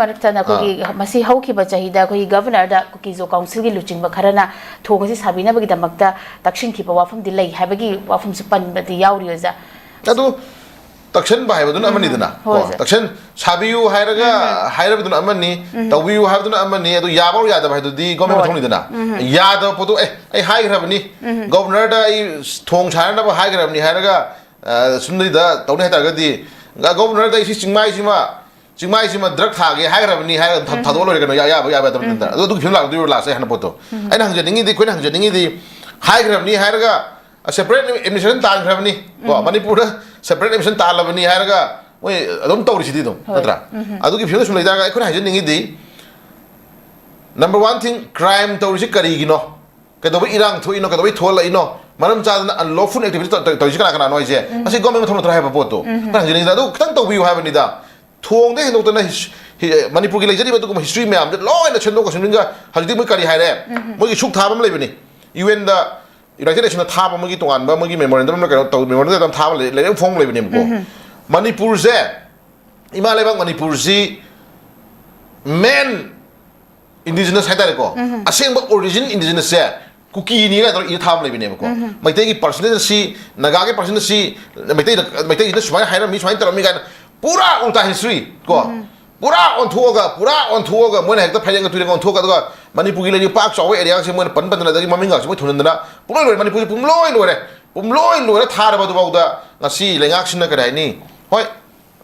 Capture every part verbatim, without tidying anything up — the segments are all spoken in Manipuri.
ꯃꯔꯛꯇꯅ ꯑꯩꯈꯣꯏꯒꯤ ꯃꯁꯤ ꯍꯧꯈꯤꯕ ꯆꯍꯤꯗ ꯑꯩꯈꯣꯏꯒꯤ ꯒꯚꯔꯅꯔꯗ ꯀꯨꯀꯤꯖꯣ ꯀꯥꯎꯟꯁꯤꯜꯒꯤ ꯂꯨꯆꯤꯡꯕ ꯈꯔꯅ ꯊꯣꯡ ꯑꯁꯤ ꯁꯥꯕꯤꯅꯕꯒꯤꯗꯃꯛꯇ ꯇꯛꯁꯤꯟꯈꯤꯕ ꯋꯥꯐꯝꯗꯤ ꯂꯩ ꯍꯥꯏꯕꯒꯤ ꯋꯥꯐꯝꯁꯨ ꯄꯟꯕꯗꯤ ꯌꯥꯎꯔꯤ, ꯑꯣꯖꯥ꯫ ꯑꯗꯨ ꯇꯛꯁꯟꯕ ꯍꯥꯏꯕꯗꯨꯅ ꯑꯃꯅꯤꯗꯅ꯫ ꯍꯣꯏ, ꯀꯣ ꯑꯣꯖꯥ꯫ ꯇꯛꯁꯟ ꯁꯥꯕꯤꯌꯨ ꯍꯥꯏꯔꯒ ꯍꯥꯏꯔꯕꯗꯨꯅ ꯑꯃꯅꯤ, ꯇꯧꯕꯤꯌꯨ ꯍꯥꯏꯕꯗꯨꯅ ꯑꯃꯅꯤ, ꯑꯗꯨ ꯌꯥꯕ ꯑꯣꯔ ꯌꯥꯗꯕ ꯍꯥꯏꯗꯨꯗꯤ ꯒꯣꯔꯃꯦꯟ ꯍꯣꯏ꯫ ꯃꯊꯧꯅꯤꯗꯅ꯫ ꯌꯥꯗꯕ ꯄꯣꯠꯇꯣ, "ꯑꯦ, ꯑꯩ ꯍꯥꯏꯈ꯭ꯔꯕꯅꯤ, ꯒꯣꯚꯔꯅꯔꯗ ꯑꯩ ꯊꯣꯡ ꯁꯥꯅꯅꯕ ꯍꯥꯏꯈ꯭ꯔꯕꯅꯤ" ꯍꯥꯏꯔꯒ, ꯑ, ꯁꯨꯝꯗꯩꯗ ꯇꯧꯅꯤ ꯍꯥꯏꯇꯥꯔꯒꯗꯤ, "ꯒ-, ꯒꯣꯚꯔꯅꯔꯗ ꯑꯩ ꯁꯤ ꯆꯤꯡꯃꯥꯏꯁꯤꯃ, ꯆꯤꯡꯃꯥꯏꯁꯤꯃ ꯗ꯭ꯔꯒ ꯊꯥꯒꯦ ꯍꯥꯏꯈ꯭ꯔꯕꯅꯤ" ꯍꯥꯏꯔꯒ ꯊ-, ꯊꯥꯗꯣꯛꯑ ꯂꯣꯏꯔꯦ ꯀꯩꯅꯣ, ꯌꯥ-, ꯌꯥꯕ ꯌꯥꯕ ꯌꯥꯗꯕ ꯅꯠꯇꯅ꯫ ꯑꯗꯨ, ꯑꯗꯨꯒꯤ ꯐꯤꯕꯝ ꯂꯥꯛꯇꯣꯏꯔꯣ ꯂꯥꯁ ꯑꯩ ꯍꯥꯏꯅ ꯄꯣꯠꯇꯣ? ꯑꯩꯅ ꯍꯪꯖꯅꯤꯡꯉꯤꯗꯤ, ꯑꯩꯈꯣꯏꯅ ꯍꯪꯖꯅꯤꯡꯉꯤꯗꯤ, ꯍꯥꯏꯈ꯭ꯔꯕꯅꯤ ꯍꯥꯏꯔꯒ, ꯑ, ꯁꯦꯄꯔꯦꯠ ꯑꯦꯗꯃꯤꯅꯤꯁꯇ꯭ꯔꯦꯁꯟ ꯇꯥꯟꯈ꯭ꯔꯕꯅꯤ꯫ ꯀꯣ, ꯃꯅꯤꯄꯨꯔꯗ ꯁꯦꯄꯔꯦꯠ ꯑꯦꯗꯃꯤꯅꯤꯁꯇ꯭ꯔꯦꯁꯟ ꯇꯥꯜꯂꯕꯅꯤ ꯍꯥꯏꯔꯒ ꯃꯣꯏ ꯑꯗꯨꯝ ꯇꯧꯔꯤꯁꯤꯗꯤ ꯑꯗꯨꯝ, ꯅꯠꯇ꯭ꯔꯥ? ꯑꯗꯨꯒꯤ ꯐꯤꯕꯝꯗ ꯁꯨꯝ ꯂꯩꯇꯥꯔꯒ ꯑꯩꯈꯣꯏꯅ ꯍꯥꯏꯖꯅꯤꯡꯉꯤꯗꯤ, number one thing, ꯀ꯭ꯔꯥꯏꯝ ꯇꯧꯔꯤꯁꯤ ꯀꯔꯤꯒꯤꯅꯣ? ꯀꯩꯗꯧꯕꯩ ꯏꯔꯥꯡ ꯊꯣꯛꯏꯅꯣ? ꯀꯩꯗꯧꯕꯩ ꯊꯣꯛꯍꯜꯂꯛꯏꯅꯣ? ꯃꯔꯝ ꯆꯥꯗꯅ unlawful activity ꯇꯧ-, ꯇꯧꯔꯤꯁꯤ ꯀꯅꯥ ꯀꯅꯥꯅꯣ ꯍꯥꯏꯁꯦ? ꯑꯁꯤ ꯒꯣꯔꯃꯦꯟ ꯃꯊꯧ ꯅꯠꯇ꯭ꯔꯣ ꯍꯥꯏꯕ ꯄꯣꯠꯇꯣ? ꯑꯩꯅ ꯍꯪꯖꯅꯤꯡꯉꯤꯁꯤꯅ ꯑꯗꯨ ꯈꯤꯇꯪ ꯇꯧꯕꯤꯌꯨ ꯍꯥꯏꯕꯅꯤꯗ꯫ ꯊꯣꯡꯗ ꯍꯦꯟꯗꯣꯛꯇꯅ ꯍꯤꯁ-, ꯍꯤ-, ꯃꯅꯤꯄꯨꯔꯒꯤ ꯂꯩꯖꯔꯤꯕ ꯑꯗꯨꯒꯨꯝꯕ ꯍꯤꯁꯇ꯭ꯔꯤ ꯃꯌꯥꯝꯁꯦ ꯂꯣꯏꯅ ꯁꯦꯝꯗꯣꯛꯀ ꯁꯦꯝꯖꯤꯟꯒ ꯍꯧꯖꯤꯛꯇꯤ ꯃꯣꯏ ꯀꯔꯤ ꯍꯥꯏꯔꯦ? ꯃꯣꯏꯒꯤ ꯁꯨꯛ ꯊꯥꯕ ꯑꯃ ꯂꯩꯕꯅꯤ꯫ ꯌꯨ ꯑꯦꯟꯗ, ꯌꯨꯅꯥꯏꯇꯦꯗ ꯅꯦꯁꯟꯅ ꯊꯥꯕ ꯃꯣꯏꯒꯤ ꯇꯣꯉꯥꯟꯕ ꯃꯣꯏꯒꯤ ꯃꯦꯃꯣꯔꯦꯟꯗꯝ ꯑꯃ ꯀꯩꯅꯣ ꯇꯧ, ꯃꯦꯃꯣꯔꯦꯟꯗꯝ ꯑꯃ ꯊꯥꯕ ꯂꯩ-, ꯂꯩꯔꯦ, ꯐꯣꯡ ꯂꯩꯕꯅꯦꯕꯀꯣ꯫ ꯃꯅꯤꯄꯨꯔꯁꯦ, ꯏꯃꯥ ꯂꯩꯕꯥꯛ ꯃꯅꯤꯄꯨꯔꯁꯤ main indigenous ꯍꯥꯏꯇꯥꯔꯦꯀꯣ, ꯑꯁꯦꯡꯕ origin indigenous ꯁꯦ ꯀꯨꯀꯤꯅꯤ ꯀꯥꯏꯅ ꯇꯧꯔꯒ ꯏꯔ ꯊꯥꯕ ꯂꯩꯕꯅꯦꯕꯀꯣ꯫ ꯃꯩꯇꯩꯒꯤ percentage ꯁꯤ, ꯅꯥꯒꯥꯒꯤ percentage ꯁꯤ, ꯃꯩꯇꯩꯗ, ꯃꯩꯇꯩꯁꯤꯅ ꯁꯨꯃꯥꯏꯅ ꯍꯥꯏꯔꯝꯃꯤ, ꯁꯨꯃꯥꯏꯅ ꯇꯧꯔꯝꯃꯤ ꯀꯥꯏꯅ ꯄꯨꯔꯥ ꯎꯜꯇꯥ ꯍꯤꯁꯇ꯭ꯔꯤ ꯀꯣ꯫ ꯄꯨꯔꯥ ꯑꯣꯟꯊꯣꯛꯑꯒ, ꯄꯨꯔꯥ ꯑꯣꯟꯊꯣꯛꯑꯒ, ꯃꯣꯏꯅ ꯍꯦꯛꯇ ꯐꯩꯔꯦꯡꯒ ꯇꯨꯔꯦꯡꯒ ꯑꯣꯟꯊꯣꯛꯑꯒ, ꯑꯗꯨꯒ ꯃꯅꯤꯄꯨꯔꯒꯤ ꯂꯩꯔꯤꯕ ꯄꯥꯛ ꯆꯥꯎꯕ ꯑꯦꯔꯤꯌꯥꯁꯦ ꯃꯣꯏꯅ ꯄꯟ ꯄꯟꯗꯅ, ꯑꯗꯒꯤ ꯃꯃꯤꯡꯒꯁꯦ ꯃꯣꯏ ꯊꯣꯟꯖꯤꯟꯗꯅ, ꯄꯨꯡꯂꯣꯏ ꯂꯣꯏꯔꯦ꯫ ꯃꯅꯤꯄꯨꯔꯁꯦ ꯄꯨꯡꯂꯣꯏ ꯂꯣꯏꯔꯦ, ꯄꯨꯡꯂꯣꯏ ꯂꯣꯏꯔꯦ ꯊꯥꯔꯕ ꯑꯗꯨꯐꯥꯎꯗ ꯉꯁꯤ ꯂꯩꯉꯥꯛꯁꯤꯅ ꯀꯔꯤ ꯍꯥꯏꯅꯤ? ꯍꯣꯏ,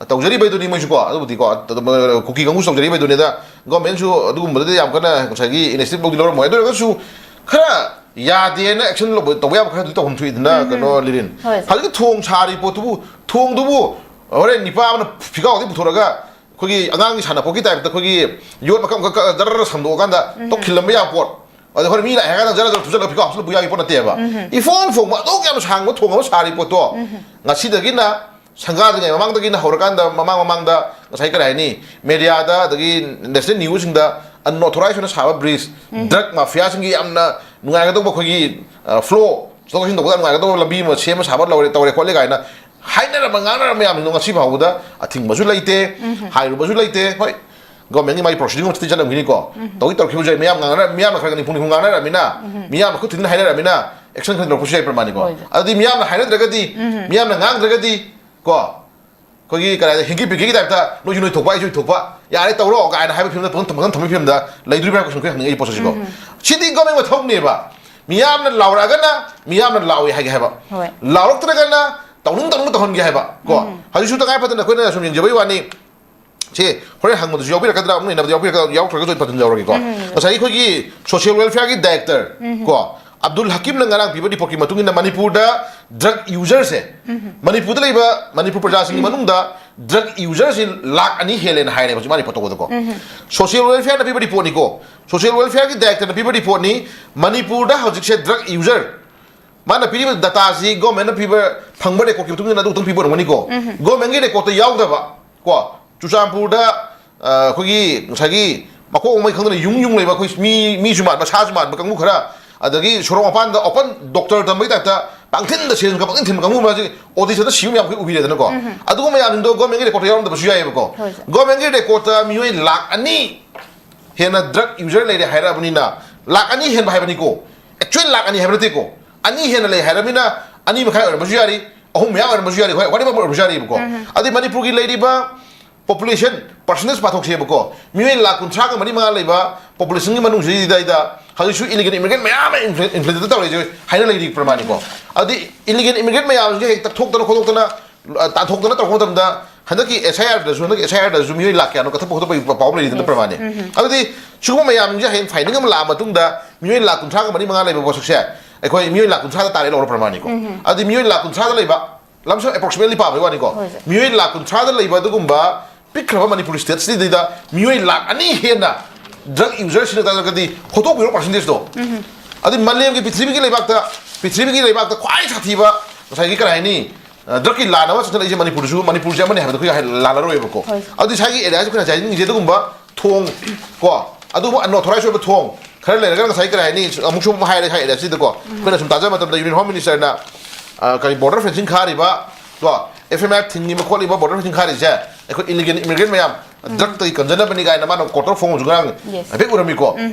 ꯇꯧꯖꯔꯤꯕꯩꯗꯨꯅꯤ ꯃꯣꯏꯁꯨꯀꯣ, ꯑꯗꯨꯕꯨꯗꯤꯀꯣ, ꯀꯨꯀꯤ ꯀꯥꯡꯕꯨ ꯇꯧꯖꯔꯤꯕꯩꯗꯨꯅꯤꯗ꯫ ꯒꯣꯔꯃꯦꯟꯁꯨ ꯑꯗꯨꯒꯨꯝꯕꯗꯗꯤ ꯌꯥꯝ ꯀꯟꯅ ꯉꯁꯥꯏꯒꯤ initiative ꯂꯧꯗꯤ ꯂꯧꯔꯝꯃꯣꯏ꯫ ꯑꯗꯨ ꯑꯣꯏꯔꯒꯁꯨ ꯈꯔ ꯌꯥꯗꯦꯅ action ꯂꯧꯕ, ꯇꯧꯕ ꯌꯥꯕ ꯈꯔꯗꯤ ꯇꯧꯐꯝ ꯊꯣꯛꯏꯗꯅ, ꯀꯩꯅꯣ, ꯂꯤꯔꯤꯟ꯫ ꯍꯣꯏ, ꯁꯥꯔ꯫ ꯍꯧꯖꯤꯛꯀꯤ ꯊꯣꯡ ꯁꯥꯔꯤ ꯄꯣꯠꯇꯨꯕꯨ, ꯊꯣꯡꯗꯨꯕꯨ ꯍꯣꯔꯦꯟ ꯅꯤꯄꯥ ꯑꯃꯅ ꯐꯤꯒꯥꯎꯗꯤ ꯄꯨꯊꯣꯔꯒ ꯑꯩꯈꯣꯏꯒꯤ ꯑꯉꯥꯡꯒꯤ ꯁꯥꯟꯅꯄꯣꯠꯀꯤ type ꯇ ꯑꯩꯈꯣꯏꯒꯤ ꯌꯣꯠ ꯃꯀꯛ ꯃꯀꯛ ꯀꯛꯑ ꯖꯔ ꯁꯟꯗꯣꯛꯑꯀꯥꯟꯗ ꯇꯣꯛ ꯈꯤꯜꯂꯝꯕ ꯌꯥꯕ ꯄꯣꯠ꯫ ꯑꯗ ꯍꯣꯔꯦꯟ ꯃꯤ ꯂꯥꯛꯑꯦ ꯍꯥꯏꯔ ꯀꯥꯟꯗ ꯖꯔ ꯖꯔ ꯐꯨꯖꯜꯂꯒ ꯐꯤꯒꯥꯎ ꯍꯥꯞꯆꯜꯂ ꯄꯨ ꯌꯥꯕ ꯄꯣꯠ ꯅꯠꯇꯦꯕ꯫ ꯏꯐꯣꯡ ꯐꯣꯡꯕ ꯑꯗꯨꯛ ꯌꯥꯝ ꯁꯥꯡꯕ ꯊꯣꯡ ꯑꯃ ꯁꯥꯔꯤ ꯄꯣꯠꯇꯣ ꯉꯁꯤꯗꯒꯤꯅ ꯁꯪꯒꯥꯗ꯭ꯔꯤꯉꯩ ꯃꯃꯥꯡꯗꯒꯤꯅ ꯍꯧꯔꯀꯥꯟꯗ, ꯃꯃꯥꯡ ꯃꯃꯥꯡꯗ ꯉꯁꯥꯏ ꯀꯔꯤ ꯍꯥꯏꯅꯤ, media ꯗ ꯑꯗꯒꯤ national news ꯁꯤꯡꯗ unauthorized ꯑꯣꯏꯅ ꯁꯥꯕ bridge, drug mafia ꯁꯤꯡꯒꯤ ꯌꯥꯝꯅ ꯅꯨꯡꯉꯥꯏꯒꯗꯧꯕ ꯑꯩꯈꯣꯏꯒꯤ, ꯑ, flow, ꯆꯠꯊꯣꯛ ꯆꯠꯁꯤꯟ ꯇꯧꯕꯗ ꯅꯨꯡꯉꯥꯏꯒꯗꯧꯕ ꯂꯝꯕꯤ ꯑꯃ ꯁꯦꯝꯃ ꯁꯥꯕ ꯂꯧꯔꯦ, ꯇꯧꯔꯦ ꯈꯣꯠꯂꯦ ꯀꯥꯏꯅ ꯍꯥꯏꯅꯔꯝꯕ ꯉꯥꯡꯅꯔꯝꯕ ꯃꯌꯥꯝꯁꯤꯡꯗꯣ ꯉꯁꯤ ꯐꯥꯎꯕꯗ ꯑꯊꯤꯡꯕꯁꯨ ꯂꯩꯇꯦ, ꯍꯥꯏꯔꯨꯕꯁꯨ ꯂꯩꯇꯦ꯫ ꯍꯣꯏ, ꯒꯣꯔꯃꯦꯟꯒꯤ ꯃꯥꯒꯤ ꯄ꯭ꯔꯣꯁꯤꯗꯤꯡ ꯑꯃ ꯆꯠꯇꯤ ꯆꯠꯂꯝꯈꯤꯅꯤꯀꯣ꯫ ꯇꯧꯗꯤ ꯇꯧꯔꯛꯈꯤꯕꯁꯨ ꯌꯥꯏ, ꯃꯤꯌꯥꯝ ꯉꯥꯡꯅꯔ, ꯃꯤꯌꯥꯝꯅ ꯈꯔ ꯈꯔ ꯅꯤꯝꯐꯨ ꯅꯤꯝꯐꯨ ꯉꯥꯡꯅꯔꯕꯅꯤꯅ, ꯃꯤꯌꯥꯝꯅ ꯈꯨꯠ ꯊꯤꯟꯅ ꯍꯥꯏꯅꯔꯕꯅꯤꯅ ꯑꯦꯛꯁꯟ ꯈꯔ ꯂꯧꯔꯛꯄꯁꯨ ꯌꯥꯏ ꯄ꯭ꯔꯃꯥꯅꯤꯀꯣ꯫ ꯍꯣꯏ꯫ ꯑꯗꯨꯗꯤ ꯃꯤꯌꯥꯝꯅ ꯍꯥꯏꯅꯗ꯭ꯔꯒꯗꯤ, ꯃꯤꯌꯥꯝꯅ ꯉꯥꯡꯗ꯭ꯔꯒꯗꯤ ꯀꯣ, ꯑꯩꯈꯣꯏꯒꯤ ꯀꯔꯤ ꯍꯥꯏ, ꯍꯤꯡꯀꯤ ꯄꯤꯛꯀꯤꯒꯤ ꯇꯥꯏꯞꯇ ꯅꯣꯏꯁꯨ ꯅꯣꯏ ꯊꯣꯛꯄ, ꯑꯩꯁꯨ ꯑꯩ ꯊꯣꯛꯄ, ꯌꯥꯔꯦ ꯇꯧꯔꯣ ꯀꯥꯏꯅ ꯍꯥꯏꯕ ꯐꯤꯕꯝꯗ, ꯄꯪꯊꯝ ꯄꯪꯊꯝ ꯊꯝꯕꯒꯤ ꯐꯤꯕꯝꯗ ꯂꯩꯗꯣꯔꯤꯕ꯭ꯔꯥ ꯍꯥꯏꯕ ꯀꯣꯏꯁꯟ ꯑꯩꯈꯣꯏ ꯍꯪꯅꯤꯡꯉꯛꯏ ꯄꯣꯠꯁꯤꯀꯣ꯫ ꯁꯤꯗꯤ ꯒꯣꯔꯃꯦꯟ ꯃꯊꯧꯅꯦꯕ꯫ ꯃꯤꯌꯥꯝꯅ ꯂꯥꯎꯔꯛꯑꯒꯅ ꯃꯤꯌꯥꯝꯅ ꯂꯥꯎꯏ ꯍꯥꯏꯒꯦ ꯍꯥꯏꯕ, ꯍꯣꯏ꯫ ꯂꯥꯎꯔꯛꯇ꯭ꯔꯒꯅ ꯇꯧꯅꯤꯡ ꯇꯧꯅꯤꯡ ꯇꯧꯍꯟꯒꯦ ꯍꯥꯏꯕ ꯀꯣ꯫ ꯍꯧꯖꯤꯛꯁꯨ ꯇꯉꯥꯏ ꯐꯗꯅ ꯑꯩꯈꯣꯏꯅ ꯁꯨꯝ ꯌꯦꯡꯖꯕꯩ ꯋꯥꯅꯤ, ꯁꯤ ꯍꯣꯔꯦꯟ ꯍꯪꯕꯗꯁꯨ ꯌꯥꯎꯕꯤꯔꯛꯀꯗ꯭ꯔꯥ, ꯑꯃꯨꯛ ꯅꯩꯅꯕꯗ ꯌꯥꯎꯕꯤꯔꯛꯀꯗ꯭ꯔꯥ, ꯌꯥꯎꯗ꯭ꯔꯒꯁꯨ ꯑꯩ ꯐꯖꯅ ꯌꯥꯎꯔꯒꯦꯀꯣ꯫ ꯉꯁꯥꯏꯒꯤ ꯑꯩꯈꯣꯏꯒꯤ ꯁꯣꯁꯤꯌꯦꯜ ꯋꯦꯜꯐꯤꯌꯥꯔꯒꯤ ꯗꯥꯏꯔꯦꯛꯇꯔ ꯀꯣ, ꯑꯕꯗꯨꯜ ꯍꯀꯤꯝꯅ ꯉꯔꯥꯡ ꯄꯤꯕ ꯔꯤꯄꯣꯔꯠꯀꯤ ꯃꯇꯨꯡ ꯏꯟꯅ ꯃꯅꯤꯄꯨꯔꯗ ꯗ꯭ꯔꯒ ꯌꯨꯖꯔꯁꯦ, ꯃꯅꯤꯄꯨꯔꯗ ꯂꯩꯕ ꯃꯅꯤꯄꯨꯔ ꯄ꯭ꯔꯖꯥꯁꯤꯡꯒꯤ ꯃꯅꯨꯡꯗ ꯗ꯭ꯔꯒ ꯌꯨꯖꯔꯁꯤ ꯂꯥꯛ ꯑꯅꯤ ꯍꯦꯜꯂꯦꯅ ꯍꯥꯏꯔꯦꯕ ꯍꯧꯖꯤꯛ ꯃꯥꯅ ꯔꯤꯄꯣꯔꯠ ꯇꯧꯕꯗꯀꯣ꯫ ꯁꯣꯁꯤꯌꯦꯜ ꯋꯦꯜꯐꯤꯌꯥꯔꯅ ꯄꯤꯕ ꯔꯤꯄꯣꯔꯠꯅꯤꯀꯣ, ꯁꯣꯁꯤꯌꯦꯜ ꯋꯦꯜꯐꯤꯌꯥꯔꯒꯤ ꯗꯥꯏꯔꯦꯛꯇꯔꯅ ꯄꯤꯕ ꯔꯤꯄꯣꯔꯠꯅꯤ꯫ ꯃꯅꯤꯄꯨꯔꯗ ꯍꯧꯖꯤꯛꯁꯦ ꯗ꯭ꯔꯒ ꯌꯨꯖꯔ, ꯃꯥꯅ ꯄꯤꯔꯤꯕ ꯗꯇꯥꯁꯤ ꯒꯣꯔꯃꯦꯟꯅ ꯄꯤꯕ, ꯐꯪꯕ ꯔꯦꯀꯣꯔꯠꯀꯤ ꯃꯇꯨꯡ ꯏꯟꯅ ꯑꯗꯨ ꯈꯛꯇꯪ ꯄꯤꯕ ꯑꯣꯏꯔꯝꯒꯅꯤꯀꯣ꯫ ꯒꯣꯔꯃꯦꯟꯒꯤ ꯔꯦꯀꯣꯔꯠꯇ ꯌꯥꯎꯗꯕ ꯀꯣ, ꯆꯨꯔꯆꯥꯟꯄꯨꯔꯗ, ꯑ, ꯑꯩꯈꯣꯏꯒꯤ ꯉꯁꯥꯏꯒꯤ ꯃꯀꯣꯛ ꯃꯃꯩ ꯈꯪꯗꯅ ꯌꯨꯝ ꯌꯨꯝ ꯂꯩꯕ ꯑꯩꯈꯣꯏ ꯃꯤ, ꯃꯤꯁꯨ ꯃꯥꯟꯕ ꯁꯥꯁꯨ ꯃꯥꯟꯕ ꯀꯥꯡꯕꯨ ꯈꯔ, ꯑꯗꯒꯤ ꯁꯣꯔꯣꯛ ꯃꯄꯥꯟꯗ ꯑꯣꯄꯟ ꯗꯣꯛꯇꯔ ꯇꯝꯕꯒꯤ ꯇꯥꯏꯞꯇ ꯄꯥꯡꯊꯤꯟꯗ ꯁꯦꯟ ꯄꯪꯊꯤꯟ ꯊꯤꯟꯕ ꯀꯥꯡꯕꯨ ꯑꯃ, ꯁꯤ ꯑꯣ ꯇꯤ ꯁꯤꯗ ꯁꯤꯕ ꯃꯌꯥꯝ ꯑꯩꯈꯣꯏ ꯎꯕꯤꯔꯦꯗꯅꯀꯣ꯫ ꯑꯗꯨꯒꯨꯝꯕ ꯃꯌꯥꯝꯗꯣ ꯒꯣꯔꯃꯦꯟꯒꯤ ꯔꯦꯀꯣꯔꯠꯇ ꯌꯥꯎꯔꯝꯗꯕꯁꯨ ꯌꯥꯏꯑꯕꯀꯣ꯫ ꯍꯣꯏ, ꯁꯥꯔ꯫ ꯒꯣꯔꯃꯦꯟꯒꯤ ꯔꯦꯀꯣꯔꯠꯇ ꯃꯤꯑꯣꯏ ꯂꯥꯛ ꯑꯅꯤ ꯍꯦꯟꯅ ꯗ꯭ꯔꯒ ꯌꯨꯖꯔ ꯂꯩꯔꯦ ꯍꯥꯏꯔꯛꯑꯕꯅꯤꯅ, ꯂꯥꯛ ꯑꯅꯤ ꯍꯦꯟꯕ ꯍꯥꯏꯕꯅꯤꯀꯣ, ꯑꯦꯛꯆꯨꯋꯦꯜ ꯂꯥꯛ ꯑꯅꯤ ꯍꯥꯏꯕ ꯅꯠꯇꯦꯀꯣ, ꯑꯅꯤ ꯍꯦꯟꯅ ꯂꯩ ꯍꯥꯏꯔꯕꯅꯤꯅ, ꯑꯅꯤ ꯃꯈꯥꯏ ꯑꯣꯏꯔꯝꯕꯁꯨ ꯌꯥꯔꯤ, ꯑꯍꯨꯝ ꯃꯌꯥ ꯑꯣꯏꯔꯝꯕꯁꯨ ꯌꯥꯔꯤ, ꯍꯣꯏ, whatever ꯑꯣꯏꯔꯝꯕꯁꯨ ꯌꯥꯔꯤꯕꯀꯣ꯫ ꯑꯗꯩ ꯃꯅꯤꯄꯨꯔꯒꯤ ꯂꯩꯔꯤꯕ ꯄꯣꯄꯨꯂꯦꯁꯟ ꯄꯥꯔꯁꯦꯟꯇꯦꯖ ꯄꯥꯊꯣꯛꯁꯦꯕꯀꯣ, ꯃꯤꯑꯣꯏ ꯂꯥꯛ ꯀꯨꯟꯊ꯭ꯔꯥꯒ ꯃꯔꯤ ꯃꯉꯥ ꯂꯩꯕ ꯄꯣꯄꯨꯂꯦꯁꯟꯒꯤ ꯃꯅꯨꯡꯁꯤꯗꯩꯗ ꯍꯧꯖꯤꯛꯁꯨ ꯏꯂꯤꯒꯦꯜ ꯏꯃꯤꯒ꯭ꯔꯦꯟ ꯃꯌꯥꯝ ꯑꯃ ꯏꯟꯐ꯭ꯂꯨ-, ꯏꯟꯐ꯭ꯂꯨꯑꯦꯟꯁ ꯇꯧꯔꯤꯁꯦ ꯍꯥꯏꯅ ꯂꯩꯔꯤ ꯄ꯭ꯔꯃꯥꯅꯤꯀꯣ꯫ ꯑꯗꯨꯗꯤ ꯏꯂꯤꯒꯦꯜ ꯏꯃꯤꯒ꯭ꯔꯦꯟ ꯃꯌꯥꯝꯁꯤꯡꯁꯦ ꯍꯦꯛꯇ ꯊꯣꯛꯇꯅ ꯈꯣꯠꯇꯣꯛꯇꯅ, ꯑ, ꯇꯥꯟꯊꯣꯛꯇꯅ ꯇꯧꯔꯛꯄ ꯃꯇꯝꯗ ꯍꯟꯗꯛꯀꯤ ꯑꯦꯁ ꯑꯥꯏ ꯑꯥꯔꯗꯁꯨ, ꯍꯟꯗꯛꯀꯤ ꯑꯦꯁ ꯑꯥꯏ ꯑꯥꯔꯗꯁꯨ ꯃꯤꯑꯣꯏ ꯂꯥꯛ ꯀꯌꯥꯅꯣ ꯀꯛꯊꯠꯄ ꯈꯣꯠꯇꯠꯄꯒꯤ ꯄꯥꯎ ꯑꯃ ꯂꯩꯔꯤꯗꯅ ꯄ꯭ꯔꯃꯥꯅꯤ꯫ ꯑꯗꯨꯗꯤ ꯁꯤꯒꯨꯝꯕ ꯃꯌꯥꯝꯁꯤꯡꯁꯦ ꯍꯌꯦꯡ ꯐꯥꯏꯟꯗꯤꯡ ꯑꯃ ꯂꯥꯛꯑ ꯃꯇꯨꯡꯗ ꯃꯤꯑꯣꯏ ꯂꯥꯛ ꯀꯨꯟꯊ꯭ꯔꯥꯒ ꯃꯔꯤ ꯃꯉꯥ ꯂꯩꯕ ꯄꯣꯠꯁꯛꯁꯦ ꯑꯩꯈꯣꯏ ꯃꯤꯑꯣꯏ ꯂꯥꯛ ꯀꯨꯟꯊ꯭ꯔꯥꯗ ꯇꯥꯔꯦ ꯂꯧꯔꯣ ꯄ꯭ꯔꯃꯥꯅꯤꯀꯣ꯫ ꯑꯗꯨꯗꯤ ꯃꯤꯑꯣꯏ ꯂꯥꯛ ꯀꯨꯟꯊ꯭ꯔꯥꯗ ꯂꯩꯕ, ꯂꯝꯁꯝ ꯑꯦꯄ꯭ꯔꯣꯛꯁꯤꯃꯦꯠꯂꯤ ꯄꯥꯕꯒꯤ ꯋꯥꯅꯤꯀꯣ, ꯍꯣꯏ, ꯁꯥꯔ꯫ ꯃꯤꯑꯣꯏ ꯂꯥꯛ ꯀꯨꯟꯊ꯭ꯔꯥꯗ ꯂꯩꯕ ꯑꯗꯨꯒꯨꯝꯕ ꯄꯤꯛꯈ꯭ꯔꯕ ꯃꯅꯤꯄꯨꯔ ꯁ꯭ꯇꯦꯠꯁꯤꯗꯩꯗ ꯃꯤꯑꯣꯏ ꯂꯥꯛ ꯑꯅꯤ ꯍꯦꯟꯅ ꯗ꯭ꯔꯒ ꯌꯨꯖꯔ ꯁꯤꯖꯤꯟꯅ ꯇꯥꯔꯒꯗꯤ ꯍꯣꯇꯣꯛꯄꯤꯔꯣ ꯄꯥꯔꯁꯦꯟꯇꯦꯖꯇꯣ꯫ ꯑꯗꯨꯗꯤ ꯃꯥꯂꯦꯝꯒꯤ ꯄ꯭ꯔꯤꯊꯤꯕꯤꯒꯤ ꯂꯩꯕꯥꯛꯇ, ꯄ꯭ꯔꯤꯊꯤꯕꯤꯒꯤ ꯂꯩꯕꯥꯛꯇ ꯈ꯭ꯋꯥꯏ ꯁꯥꯊꯤꯕ ꯉꯁꯥꯏꯒꯤ ꯀꯔꯤ ꯍꯥꯏꯅꯤ, ꯑ, ꯗ꯭ꯔꯒꯀꯤ ꯂꯥꯟ ꯑꯃ ꯆꯪꯁꯤꯜꯂꯛꯏꯁꯦ ꯃꯅꯤꯄꯨꯔꯁꯨ, ꯃꯅꯤꯄꯨꯔꯁꯦ ꯑꯃꯅꯤ ꯍꯥꯏꯕꯗ ꯑꯩꯈꯣꯏ ꯍꯥꯏ-, ꯂꯥꯜꯂꯔꯣꯏꯕꯀꯣ꯫ ꯍꯣꯏ, ꯁꯥꯔ꯫ ꯑꯗꯨꯗꯤ ꯁ꯭ꯋꯥꯏꯒꯤ ꯑꯦꯔꯤꯌꯥꯁꯤ ꯑꯩꯈꯣꯏꯅ ꯉꯁꯥꯏ ꯍꯥꯏꯅꯤꯡꯉꯤꯁꯦ ꯑꯗꯨꯒꯨꯝꯕ ꯊꯣꯡ ꯀꯣ, ꯑꯗꯨꯒꯨꯝꯕ ꯑꯟꯑꯣꯊꯣꯔꯥꯏꯁ ꯑꯣꯏꯕ ꯊꯣꯡ ꯈꯔ ꯂꯩꯔꯒ ꯉꯁꯥꯏ ꯀꯔꯤ ꯍꯥꯏꯅꯤ, ꯑꯃꯨꯛꯁꯨ ꯑꯃꯨꯛ ꯍꯥꯏꯔꯦ ꯁ꯭ꯋꯥꯏ ꯑꯦꯔꯤꯌꯥꯁꯤꯗꯀꯣ꯫ ꯑꯩꯈꯣꯏꯅ ꯁꯨꯝ ꯇꯥꯖꯕ ꯃꯇꯝꯗ ꯌꯨꯅꯤꯌꯟ ꯍꯣꯝ ꯃꯤꯅꯤꯁꯇꯔꯅ, ꯑ, ꯀꯔꯤ ꯕꯣꯔꯗꯔ ꯐꯦꯟꯁꯤꯡ ꯈꯥꯔꯤꯕ ꯀꯣ, ꯑꯦꯐ ꯑꯦꯝ ꯑꯥꯏ ꯊꯤꯡꯉꯤꯕ ꯈꯣꯠꯂꯤꯕ ꯕꯣꯔꯗꯔ ꯐꯦꯟꯁꯤꯡ ꯈꯥꯔꯤꯁꯦ ꯑꯩꯈꯣꯏ ꯏꯂꯤꯒꯦꯜ ꯏꯃꯤꯒ꯭ꯔꯦꯟ ꯃꯌꯥꯝ ꯗ꯭ꯔꯛꯇꯒꯤ ꯀꯟꯖꯅꯕꯅꯤ ꯀꯥꯏꯅ ꯃꯥꯅ ꯀꯣꯔꯠꯇ ꯐꯣꯡꯕꯁꯨ ꯉꯔꯥꯡ Yes. ꯍꯥꯏꯐꯦꯠ ꯎꯔꯝꯃꯤꯀꯣ꯫